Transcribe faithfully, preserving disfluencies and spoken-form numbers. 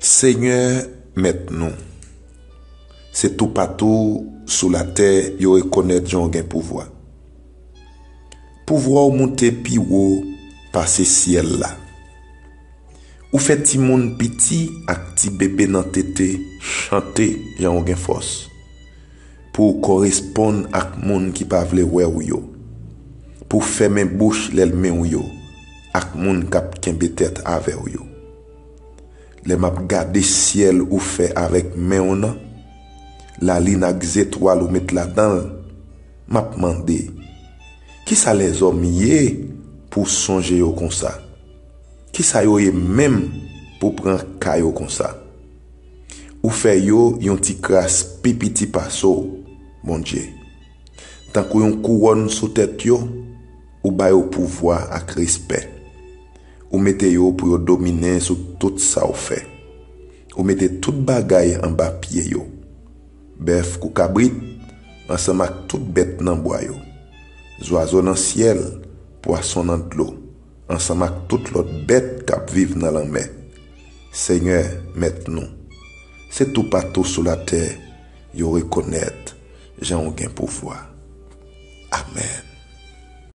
Senyè, Mèt nou, se toupatou sou latè yo rekonèt jan w gen pouvwa. Pouvwa w monte pi wo pase syèl la. Ou fè timoun piti ak ti bebe nan tete chante jan w gen fòs. Pou w koresponn ak moun ki pa vle wè w yo. Pou w fèmen bouch lènmi w yo ak moun k ap kenbe tèt avè w yo. Lè m ap gade syèl ou fè avèk men w nan, lalin ak zetwal ou met ladan l, m ap mande, kisa lèzòm ye pou w sonje yo konsa? Kisa yo ye menm pou w pran ka yo konsa? Ou fè yo yon ti kras pi piti pase w, Bondye. Tankou yon kouwòn sou tèt yo, ou ba yo pouvwa ak respè. Ou mete yo pou yo domine sou tout sa w fè. Ou mete tout bagay anba pye yo. Bèf kou kabrit, ansanm ak tout bèt nan bwa yo. Zwazo nan syèl, pwason nan dlo, ansanm ak tout lòt bèt k ap viv nan lanmè. Senyè, Mèt nou, se toupatou sou latè yo rekonèt jan w gen pouvwa. Amèn.